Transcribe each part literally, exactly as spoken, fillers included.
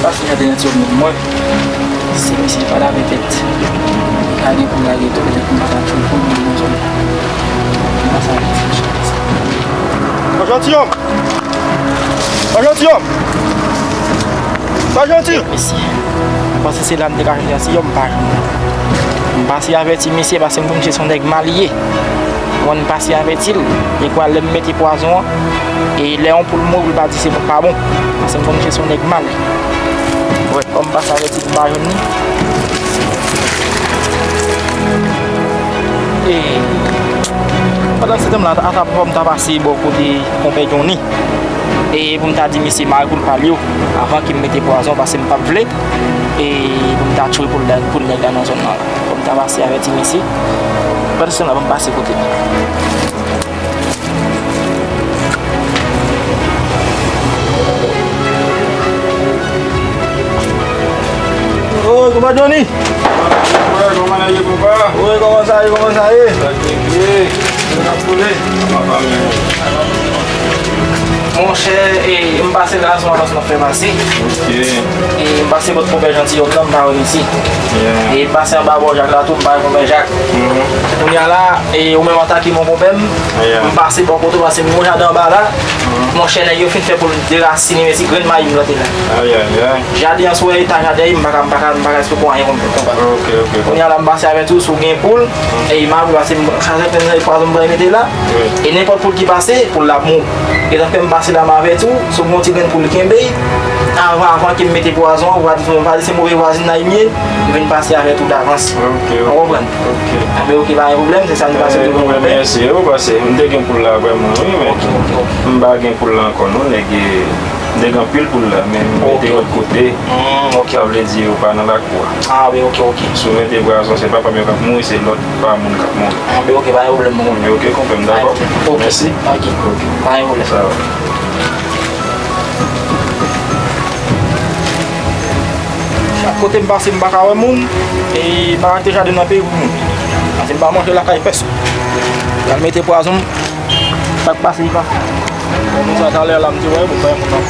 Pase jaden an ti moun mwen. Si misye pa lave tèt, li ka gen pou l lage tou, petèt m pa ta tchwe pou l nan zòn nan. Mwen pa sa vle di. Yon jantiyonm! Yon jantiyonm! Yon janti! Mesye, m panse se la m te ka jwenn jantiyonm, m pa jwenn. M pase avèti misye paske m konn misye se yon nèg mal li ye. Mwen m pase avèti l, e kwa lè m mete pwazon an, e lè yon poul mouri, pou l pa di se moun pa bon. Paske m konn misye se yon nèg mal. Wè, kòm m pase avèti l, m pa jwenn li. E pandan se tan la, ata fò m ta pase bò kote konpè Johnny. E pou m ta di misye mare poul pa l yo, avan ke m mete pwazon, paske m p ap vle. E pou m ta tchwe poul la, poul nèg la nan zòn nan. Fò m ta pase avèti misye. Pandan se tan la, ban m pase kote l. Oy, kòman Johnny? Oy, kòman sa ye, kòman sa ye? Sa tranquille. Sa ap boule. Monchè, e, m pase la, se yon avans m ap fè pase. Ok. E m pase bò konpè Jantiyòm nan, m pa wè misye. Yeah. E m pase anba bò Jak la tou, m pa wè konpè Jak. Mhm. Kounye a la, e ou menm atake m, konpè m. Yeah. M pase bò kote w, pase m yon jaden anba la. Mhm. Monchè, nèg yo fin fè pou l derasine, men ti grenn mayi m plante la. Ay, ay, ay. Jaden an, si w wè eta jaden an, m pa ka, m pa ka, m pa ka eksplike w anyen konpè, konpè. Ok, ok, ok. Kounye a la, m pase avèti w, si w gen poul, e m ap pase, m chache pran pwazon m pral mete la. Wi. E nenpòt poul ki pase, poul la ap mouri. E tanpri m pase la, m avèti w, si w gen yon ti grenn poul, kenbe l. Avan, avan ke m mete pwazon an, ou pa di, ou pa di se move vwazinay m ye, m vin pase avèti w davans. Ok, ok. Ou konprann? Ok. Anben, ok, pa gen pwoblèm, se sa nou pase. Eh, devan mwen, mèsi, wi, paske m te gen poul la vrèman, wi, men m pa gen poul la ankò, non, nèg, m te gen anpil poul la, men m mete yo lòt kote. Hmm, ok. Sa vle di yo pa nan lakou a. Ah, wi, ok, ok. Si w mete pwazon, se pa pa m yo k ap mouri, se lòt pa moun k ap mouri. Ah, ben, ok, pa gen pwoblèm, mon konpè. Ok, konpè m, dakò. Ok. Mèsi. Ok. Ok. Pa gen pwoblèm. Sa va. Chak kote m pase, m pa ka wè moun, e m pa rete jaden nan peyi pou moun. Paske m pa manje lakay pèsonn. Al mete pwazon, sa k pase, li pase. Bon, moun sa talè la, m te wè, bon, pa gen moun nan.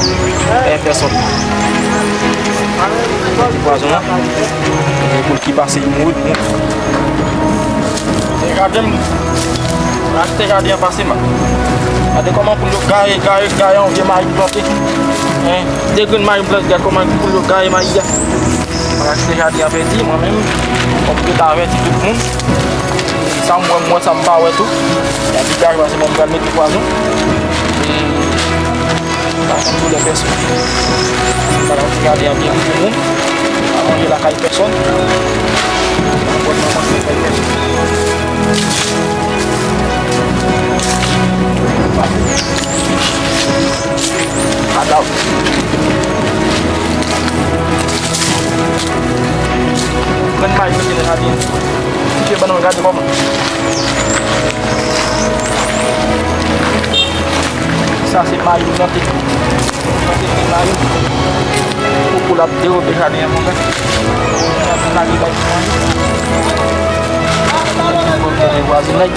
Pa gen pèsonn. Mete pwazon nan. Gen poul ki pase, li mouri, li mouri. Se jaden m. Achte jaden an pase mal. Gade kòman poul yo gaye, gaye, gaye yon vye mayi m plante. Hein? De grenn mayi m plante, gade kòman poul yo gaye mayi a. Mwen achte jaden an pèdi, mwen menm, fò m ret avèti tout moun. Sa m wè, m wè, sa m pa wè tou. Y a degaj, paske mwen m pral mete pwazon. E m pa konn doulè pèsonn. M pa konn gade an byen pou moun. M pa manje lakay pèsonn. M pa konn manje lakay pèsonn. Adav. Pran may mete nan jaden. Kite ban nou gade kòman. Sa se mayi m plante. Plante mayi. Koko l ap dewote jaden an konsa. Jaden an lage bay ti mayi. Konn konnen vwazinay.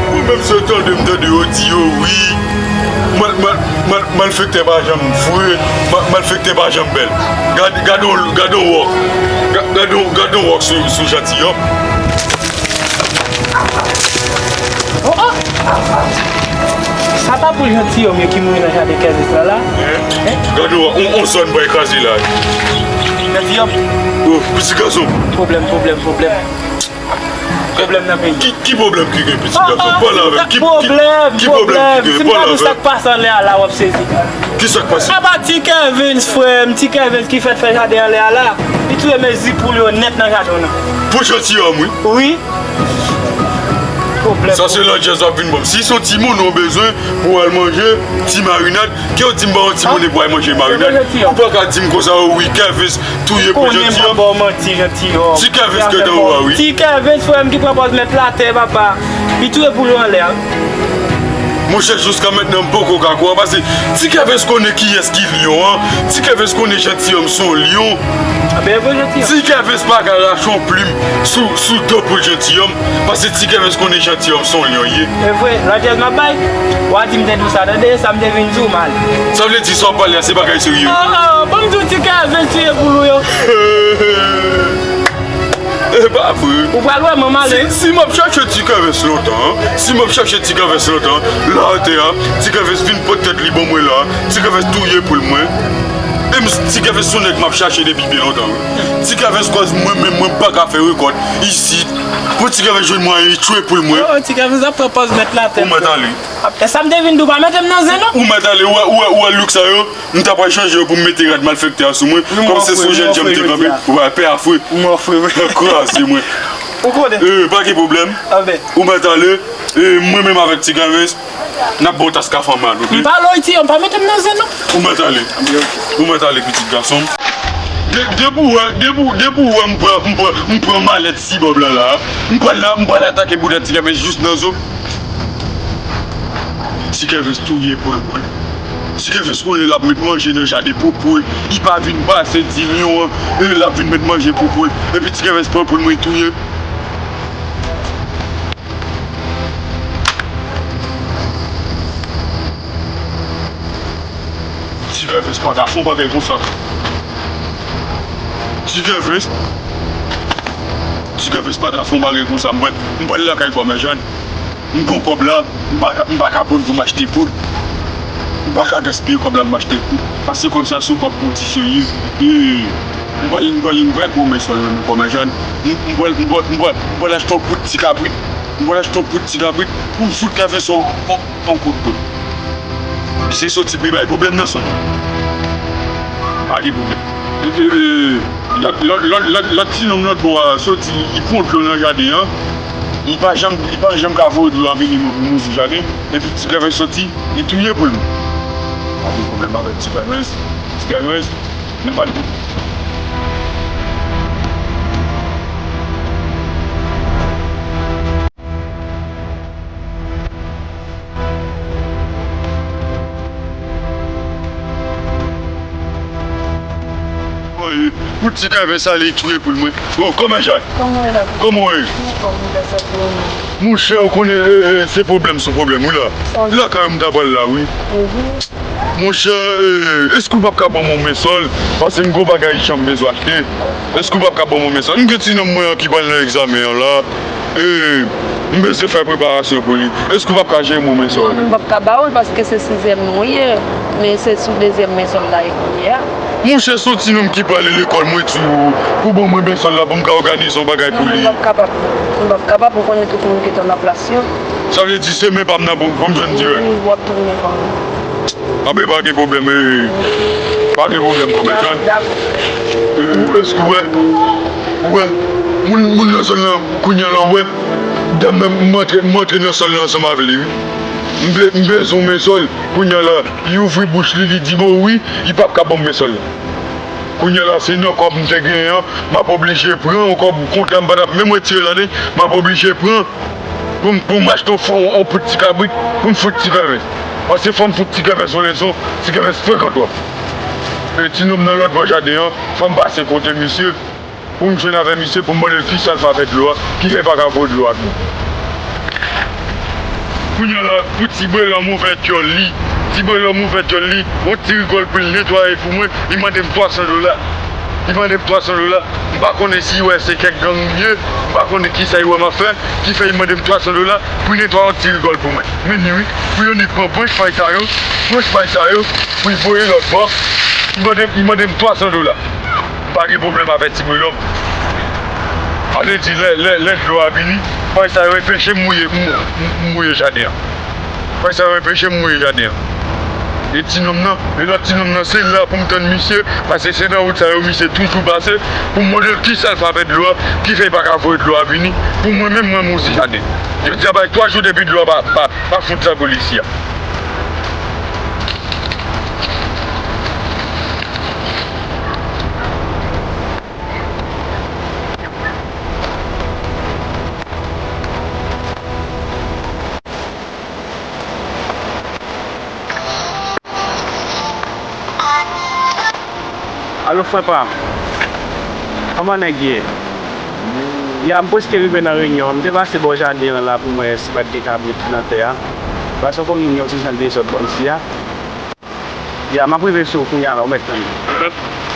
Ou menm se tande m tande yo di yo wi. Mal, mal, mal, malfektè pa janm vre, ma-, malfektè pa janm bèl. Gad, gade yon, gade yon wòk. Ga-, gade yon, gade yon wòk sou, sou jantiyòm. Oh, oh! Sa pa pou jantiyòm yo ki mouri nan jaden kèzis la la? Hein? Gade yon, yon, yon zòn bò kraze la. Jantiyòm. Oh, piti gason. Pwoblèm, pwoblèm, pwoblèm. Pwoblèm nan peyi. Ki, ki pwoblèm ki gen piti gason? Pale avè m. Ki, ki, ki pwoblèm ki gen? Pale avè m. Si m ta di w sa k pase anlè a la, w ap sezi. Ki sa k pase? Apa Ti Kevins, frè m, Ti Kevins ki fèt fè jaden anlè a la, li touye mezi poul yo nèt nan jaden w nan. Pou jantiyòm, wi. Wi. Sa se landjèz w ap vin ban m. Si se yon timoun ou bezwen pou w al manje, ti marinad, ke w di m ba yon timoun e pou w al manje marinad, ou pa ka di m konsa, o wi, Kèvens touye pou janti an. Ti Kèvens gentan ou a, wi. Ti Kèvens, frè m, ki pran pòz mèt latè, papa. Li touye pou l anlè a. Monchè, jiska mentnan, m poko ka kwè, paske Ti Kèvens konnen kiyès ki lyon an. Ti Kèvens konnen jantiyòm se yon lyon. Ti Kèvens pa ka rache yon plim sou, sou do pou jantiyòm, paske Ti Kèvens konnen jantiyòm se yon lyon ye. E vre, landjèz m ap bay, w a di m te di w sa, tande, sa m te vin di w mal. Sa vle di sa w ap pale a, se bagay serye. Oh, oh, ban m di w Ti Kèvens touye pou l yo. E pa vre. Ou pral wè manman li. Si, si m ap chache Ti Kèvens lontan, si m ap chache Ti Kèvens lontan, la atè a, Ti Kèvens vin pot tèt li ban mwen la, Ti Kèvens touye poul mwen. E m, Ti Kèvens se yon nèg m ap chache depi byen lontan, wi. Ti Kèvens koz mwen menm, mwen pa ka fè rekòt isit. Pou Ti Kèvens jwenn mwayen li tchwe poul mwen. Oh, Ti Kèvens ap pran pòz mèt latè. Ou mèt ale. E sa m te vin di w, pa mete m nan zen, non. Ou mèt ale, ou wè, ou wè, ou wè look sa yo. M ta pral chanje yo pou m mete rad malfektè a sou mwen. Kòm se sou jèn jan m te kanpe, ou wè, pè a fre. Kraze mwen. Ou konnen. E, pa gen pwoblèm. Ou mèt ale. E, mwen menm avèk Ti Kèvens, n ap ba w tas kafe anba nou. M pale w iti, m pa mete m nan zen, non. Ou mèt ale. Ou mèt ale, pitit gason m. De-, depi w wè, depi w, depi w wè m pran, m pran, m pran malèt sibòb la, la, m pral la, m pral atake bouda Ti Kèvens jis nan zo. Ti Kèvens touye poul mwen. Ti Kèvens konnen l ap met manje nan jaden pou poul. Li pa vin pase di lyon an, e l ap vin met manje pou poul. Epi Ti Kèvens pran poul mwen touye. Ti Kèvens pa ta fon bagay konsa. Ti Kèvens. Ti Kèvens pa ta fon bagay konsa. Mwen, m pral lakay kòmè Jàn. M pran kòb la, m pa ka, m pa ka pran l pou m achte poud. M pa ka gaspiye kòb la pou m achte poud. Paske kòb sa se yon kòb pou ti serye. E, m pral, m pral, m pral pran men sòl nan men kòmè Jàn. M, m pral, m pral, m pral, m pral achte yon poud ti kabrit. M pral achte yon poud ti kabrit pou m fout Kèvens yon, yon, yon kout poud. Se soti pou li bay pwoblèm nan sòl. Pa gen pwoblèm. E, e, e, lòt, lòt, lòt, lòt, lòt ti nonm lòt bò a soti, li pran dlo nan jaden an. Li pa janm, li pa janm ka voye dlo a vini pou mouri jaden. Epi Ti Kèvens soti, li touye poul mwen. Pa gen pwoblèm avèk Ti Kèvens. Ti Kèvens, nan pa de pwoblèm. Pou Ti Kèvens ale touye poul mwen. O, kòmè Jàn? Kòman w ye la? Kòman w ye? Anfòm, wi, grasa pou ou menm. Monchè, ou konnen, e, e, se pwoblèm sou pwoblèm, wi, la. Lakay ou m ta pral la, wi. Monchè, e, èske ou p ap ka ban m yon men sòl? Paske m gon bagay jan m bezwen achte. Èske ou p ap ka ban m yon men sòl? M gen ti nonm mwen an ki pral nan egzamen an la. E, m bezwen fè preparasyon pou li. Èske ou p ap ka jere m yon men sòl? Non, m p ap ka ba ou l paske se sizyèm nou ye. Men se sou dezyèm men sòl la ye kounye a. Monchè, se yon ti nonm ki prale lekòl, mwen di w pou ban mwen men sòl la pou m ka òganize yon bagay pou li. Non, m p ap kapab. M p ap kapab, ou konnen tout moun gentan nan plas yo. Sa vle di se men pa m nan pou, pou m jwenn dirèk. Wi, w ap tounen kòm. Anben, pa gen pwoblèm, e, pa gen pwoblèm, kòmè Jàn. E, èske w wè, w wè, moun, moun nan sòl lan, kounye a la, w wè, dam nan, m antre, m antre nan sòl lan ansanm avè li, wi. M be-, m bezwen men sòl, kounye a la, li ouvri bouch li, li di, bon, wi, li p ap ka ban m men sòl lan. Kounye a la, se nan kòb m te genyen an, m ap oblije pran yon kòb kontan, m pa t ap menm retire l, tande, m ap oblije pran pou m, pou m achte yon fo-, yon poud ti kabrit, pou m fout Ti Kèvens. Paske fò m fout Ti Kèvens yon leson, Ti Kèvens frekan twòp. E ti nonm nan lòt bò jaden an, fò m pase kote misye, pou m jwenn avè misye, pou m mande l kisa l fè avèk dlo a, ki fè l pa ka voye dlo a pou mwen. Kounye a la, pou ti Brelan m ouvè dyòl li. Ti Brelan m ouvè dyòl li, yon ti rigòl pou l netwaye pou mwen, li mande m twa san dola. Li mande m twa san dola. M pa konnen si l wè se kèk gang m ye, m pa konnen kisa l wè m ap fè, ki fè li mande m twa san dola pou l netwaye yon ti rigòl pou mwen. Men ni wi, pou yo ni pran branch pay sa yo, branch pay sa yo, pou l voye lòt bò. Li mande, li mande m twa san dola. Pa gen pwoblèm avè ti Brelan. Sa vle di lè, lè, lè dlo a vini, pay sa yo enpeche m mouye, m, m, m mouye jaden an. Pay sa yo enpeche m mouye jaden an. E ti nonm nan, e lòt ti nonm nan, se la pou m tann misye, paske se nan wout sa yo misye toujou pase, pou m mande l kisa l fè avèk dlo a, ki fè l pa ka voye dlo a vini, pou mwen menm, mwen, m osi jaden. Jodi a bay twa jou depi dlo a pa, pa, pa fout sa pou li isi a. Alo, frè pa m. Kòman nèg ye? Ya, m prèske rive nan reyinyon an. M te pase bò jaden an la pou m wè si pa t gen kabrit nan tè a. Paske w konn yon ti jan dezòd bò isi a. Ya, m ap rive sou ou kounye a la, ou mèt tann.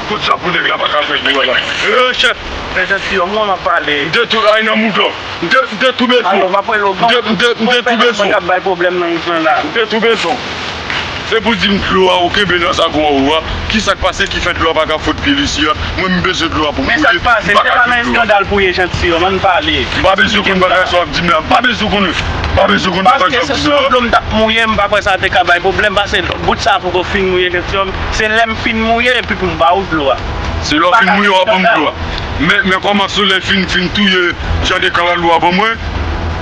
Tout sa pou nèg la pa ka fè pou wè la. Eh, chèf! Mezanmi, yon moun ap pale. M te tou, ay nan mouton. M te, m te tou bezwen. Alo, m ap rele w. M te, m te, m te tou bezwen. Mwen k ap bay pwoblèm nan wout lan la. M te tou bezwen. Se pou di m dlo a ou kenbe nan zagon anwo a. Kisa k pase ki fè dlo a pa ka fout pye isi a? Mwen, m bezwen dlo a pou m bouyi. Men sa k pase, m te pa nan eskandal pou ye, Jean T, ann pale. M pa bezwen konn bagay sa w ap di m la. M pa bezwen konn. M pa bezwen konn bagay sa w ap di m la. Paske si se yon dlo m t ap mouye, m pa kwè sa te ka bay pwoblèm, paske bout sa poko fin mouye, Jean T, se lè m fin mouye epi pou m ba ou dlo a. Se lè w fin mouye, w ap ban m dlo a. Men, men kòman solèy fin, fin touye jaden kalalou a ban mwen?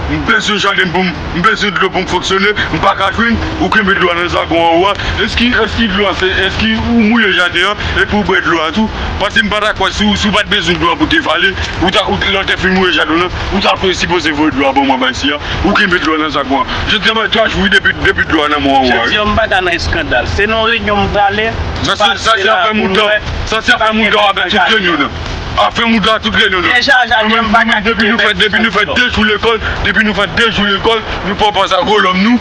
M bezwen jaden pou m, m bezwen dlo pou m fonksyone, m pa ka jwenn, ou kenbe dlo a nan zagon anwo a. Eski, eski dlo a se, eski ou mouye jaden an, epi ou bwè dlo a tou? Paske m pa ta kwè si, si w pa t bezwen dlo a pou te vale, ou ta, ou, lè w te fin mouye jaden w lan, ou ta sipoze voye dlo a ban mwen anba isi a, ou kenbe dlo a nan zagon an. Jodi a bay twa jou wi depi, depi dlo a nan men w anwo a wi. Jodi a m pa ka nan eskandal. Se nan reyinyon m prale. Sa se, sa se afè mouda. Sa se afè mouda avèk tout reyinyon nan. Afè mouda tout reyinyon nan. Depi nou fè, depi nou fè de jou lekòl, depi nou fè de jou lekòl, nou pa pase a gwo lòm nou.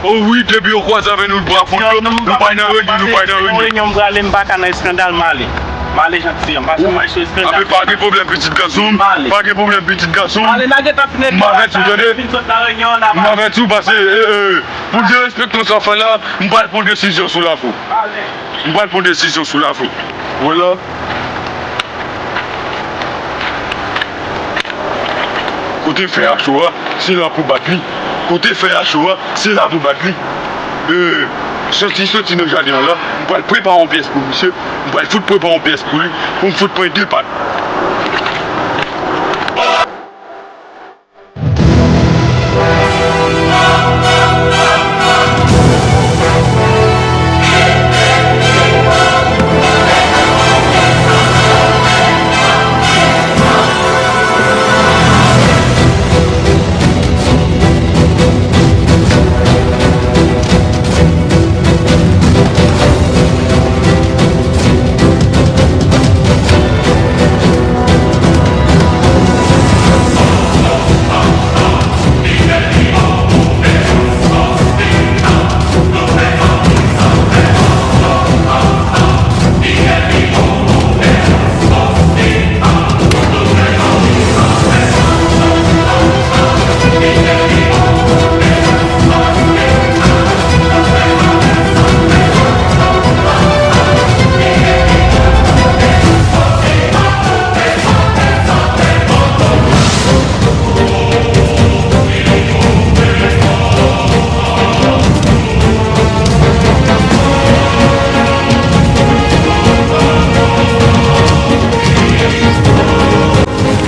O wi, depi yo kwaze avè nou, l bra fon yo, nou pa nan reyinyon, nou pa nan reyinyon. Reyinyon m prale, m pa ka nan eskandal, m ale. M ale, Jean T, m pa janm al sou eskandal. Ape pa gen pwoblèm, pitit gason m. M ale. Pa gen pwoblèm, pitit gason m. M ale, n a gentan fini. M avèti w, tande. Fin sot nan reyinyon an, n a pale. M avèti w, paske, eh, eh, pou derespekte sa w fè la, m pral pran desizyon sou lakou. M pral pran desizyon sou lakou. Vwala. Kote fè a cho a, se la pou bat li. Kote fè a cho a, se la pou bat li. Euh, soti, soti nan jaden an la, m pral prepare yon pyès pou misye, m pral fout prepare yon pyès pou li, pou m fout pran de pat.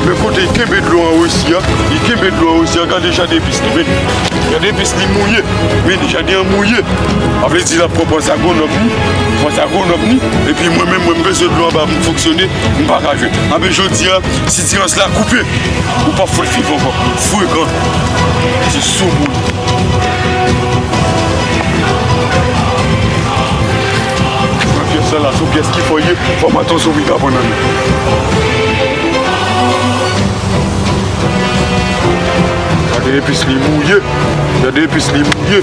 Men kote li kenbe dlo an isi a, li kenbe dlo an isi a, gade jaden epis li, men. Jaden epis li mouye, men jaden an mouye. Sa vle di l ap pran pòz agwonòm li, pòz agwonòm li, epi mwen menm, mwen m bezwen dlo anba pou m fonksyone, m pa ka jwenn. Anben jodi a, sitirans la koupe, ou p ap fout viv ankò. Frekan. Se soumoun. Nan pyès sa la, se yon pyès ki fò ye, fò maton sou piga pran nan men. Gade epis li mouye, gade epis li mouye.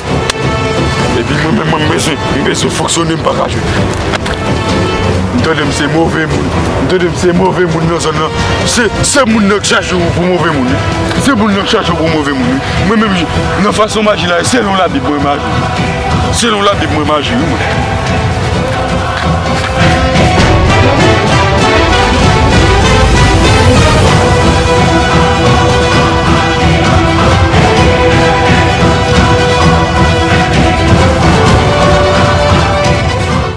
Epi mwen menm, mwen m bezwen, m bezwen fonksyone, m pa ka jwe. M tande m se move moun. M tande m se move moun nan zòn nan. Se, se moun nan k chache w pou move moun, wi. Se moun nan k chache w pou move moun, wi. Mwen menm, nan fason m aji la, selon Labib mwen m aji. Selon Labib mwen m aji, wi, mwen.